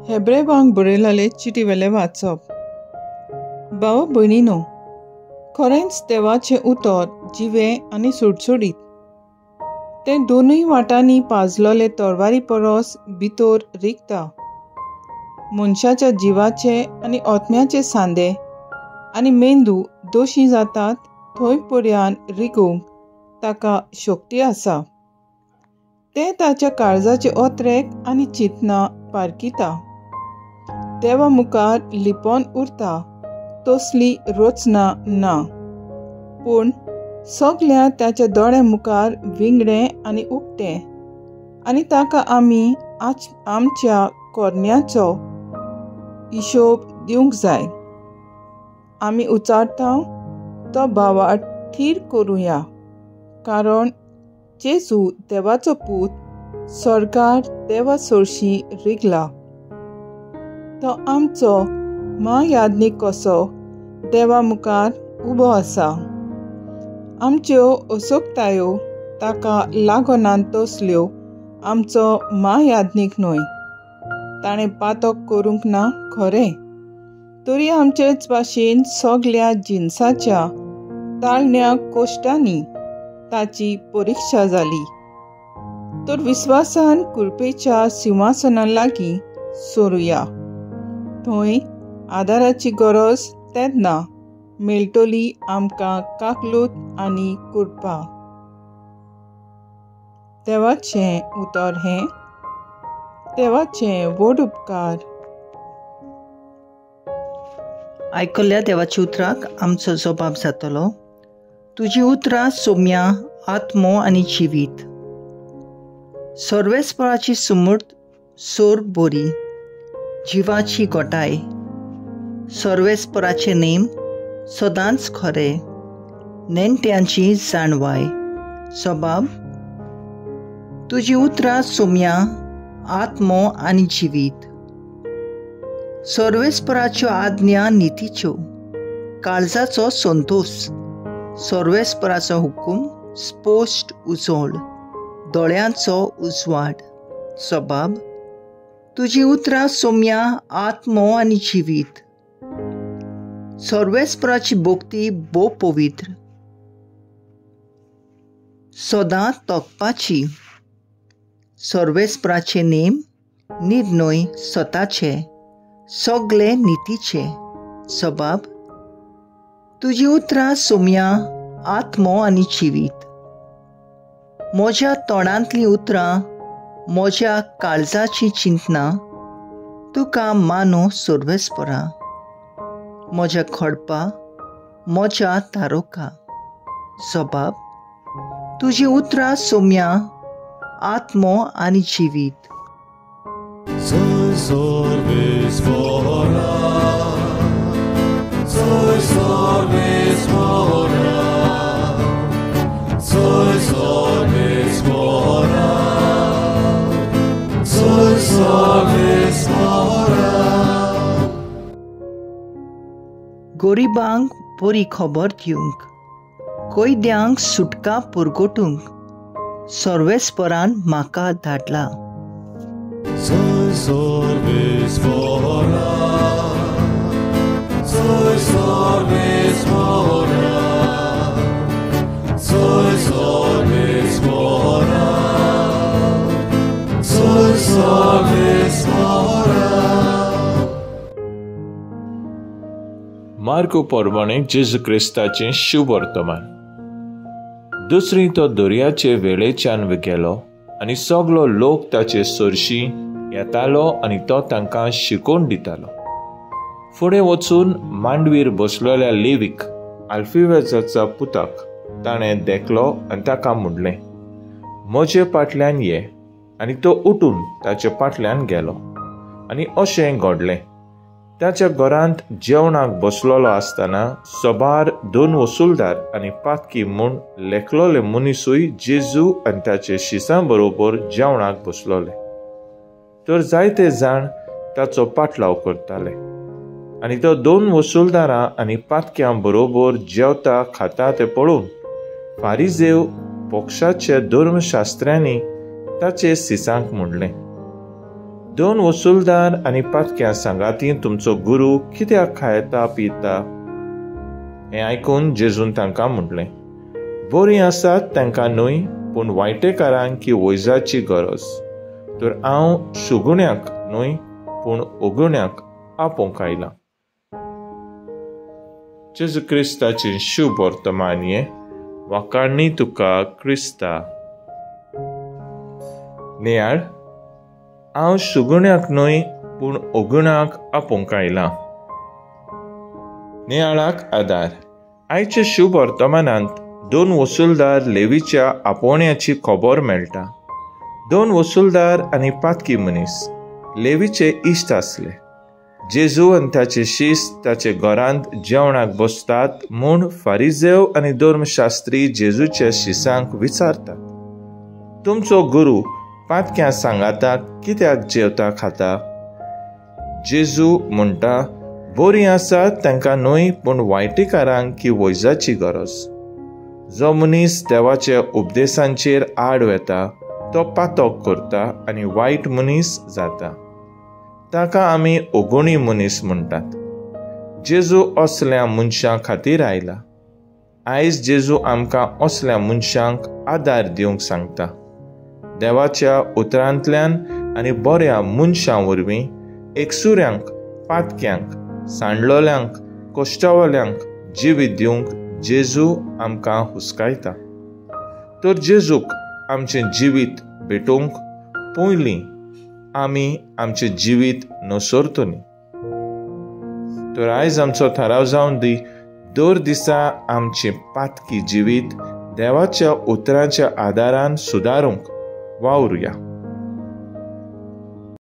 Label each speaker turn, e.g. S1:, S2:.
S1: हेब्रेवांक बरयलेले चिटी वेलें वाचप. भाव भयणीनो, खरेंच देवाचें उतर जिवें आनी सुडसुडीत. तें दोनूय वाटांनी पाजलोले तरवारी परस भितर रिगता. मनशाच्या जिवाचे आनी आत्म्याचे सांदे आनी मेंदू दोशी जातात थंय पर्यान रिगूंक ताका शक्ती आसा. तें ताच्या काळजाचे ओत्रेक आनी चिंतना पारखिता. देवा मुखार लिपोन उरता तसली रचना ना, पूण सगल्या ताच्या दोळ्या मुखार विंगडें आनी उक्तें, आनी ताका आमी आमच्या कोरण्याचो हिशोब दिवंक जाय. आमी उचारता तो भावार्थ थीर करुया, कारण जेजू देवाचो पूत स्वर्गार देवा सरशीं रिगला. तो आमचो म्हायाज्ञीक कसो देवा मुखार उबो आसा. आमच्यो असोकतायो ताका लागनात तसल्यो आमचो म्हायाज्ञीक न्हय. ताणें पातक करूंक ना खरें, तरी आमचेच भाशेन सगल्या जिनसाच्या ताळण्या कोश्टांनी ताची परिक्षा जाली. तर विस्वासान कृपेच्या सिंहासना लागीं सोरुया, थंय आदाराची गरज तेन्ना मेळटली आमकां काकलूत आनी कृपा. देवाचें उतर हें. देवाचें व्हड उपकार.
S2: आयकल्ल्या देवाच्या उतराक आमचो जबाब जातलो. तुजी उतरां सोम्या आत्मो आनी जिवीत. सर्वेस्पराची सुमूर्त सोर बोरी जिवाची गोटाय. सर्वेस्पराचे नेम सदांच खरे, नेणट्यांची जाणवाय. सबाब तुजी उतरां सोम्या आत्मो आनी जिवीत. सर्वेस्पराच्यो आज्ञा नितीच्यो, काळजाचो संतोष. सर्वेस्पराचो हुकूम स्पश्ट उजोळ, दोळ्यांचो उजवाड. सबाब तुजी उतरां सोम्या आत्मो आनी जिवीत. सर्वेस्पराची भक्ती भोव पवित्र, सदां तोखपाची. सर्वेस्पराचे नेम निर्णय स्वताचे, सगळे नितीचे. सबाब तुजी उतरां सोम्या आत्मो आनी जिवीत. म्हज्या तोंडांतलीं उतरां, म्हज्या काळजाची चिंतना तुका मानो सर्वेस्परा. म्हज्या खडपा, म्हज्या तारोका. सबाब तुजी उतरां सोम्या आत्मो आनी जिवीत. गरिबांक बरी खबर दिवंक, कैद्यांक सुटका पुरगोटूंक सर्वेस्परान म्हाका धाडला.
S3: मार्को परमाणे जेजू क्रिस्ताचें शुभवर्तमान. दुसरी तो दर्याचे वेळेच्यान गेलो आनी सगलो लोक ताचे सरशी येतालो आनी तो तांकां शिकोवन दितालो. फुडें वचून मांडवीर बसलेल्या लेवीक आल्फिवेजाच्या पुताक ताणें देखलो आनी ताका म्हणलें, म्हजे फाटल्यान ये. आनी तो उठून ताचे फाटल्यान गेलो. आनी अशें घडलें, ताच्या घरांत जेवणाक बसलेलो आसतना सबार दोन वसुलदार आनी पातकी म्हूण लेखलोले मनिसूय जेजू आनी ताचे शिसां बरोबर जेवणाक बसलोले. तर जायते जाण ताचो पाटलाव करताले आनी तो दोन वसुलदारां आनी पातक्यां बरोबर जेवता खाता ते पळोवन फारिजेव पक्षाचे धर्मशास्त्र्यांनी ताचे सिसांक म्हणलें, दोन वसुलदार आनी पातक्यां सांगाती तुमचो गुरू कित्याक खायता पिता? हें आयकून जेजून तांकां म्हटलें, बरीं आसात तांकां न्हय, पूण वायटेकारांक की वैजाची गरज. तर हांव सुगुण्याक न्हय पूण अगुण्याक आपोवंक आयलां. जेजू क्रिस्ताचें शुभ वर्तमान हें. वाखाणणी तुका क्रिस्ता. नियाळ, हांव सुगुण्याक न्हय पूण अगुणाक आपोवंक आयलां. नियाळाक आदार. आयच्या शुभ वर्तमानांत दोन वसुलदार लेवीच्या आपोवण्याची खबर मेळटा. दोन वसुलदार आनी पातकी मनीस लेवीचे इश्ट आसले. जेजू आनी ताचे शिस्त ताचे घरांत जेवणाक बसतात म्हूण फारिजेव आनी धर्मशास्त्री जेजूच्या शिसांक विचारतात, तुमचो गुरू पातक्यां सांगाता कित्याक जेवता खाता? जेजू म्हणटा, बरीं आसात तांकां न्हय पूण वायटेकारांक की वैजाची गरज. जो मनीस देवाच्या उपदेशांचेर आड वेता तो पातक करता आनी वायट मनीस जाता. ताका आमी अगुणी मनीस म्हणटात. जेजू असल्या मनशां खातीर आयला. आयज जेजू आमकां असल्या मनशांक आदार दिवंक सांगता. देवाच्या उतरांतल्यान आनी बऱ्या मनशां वरवीं एकसुऱ्यांक, पातक्यांक, सांडलोल्यांक, कश्टावाल्यांक जिवीत दिवंक जेजू आमकां हुस्कायता. तर जेजूक आमचें जिवीत भेटोवंक पयलीं आमी आमचें जिवीत नसरतलीं. तर आयज आमचो थाराव जावन दी, दर दिसा आमचें पातकी जिवीत देवाच्या उतरांच्या आदारान सुदारूंक वावरुया.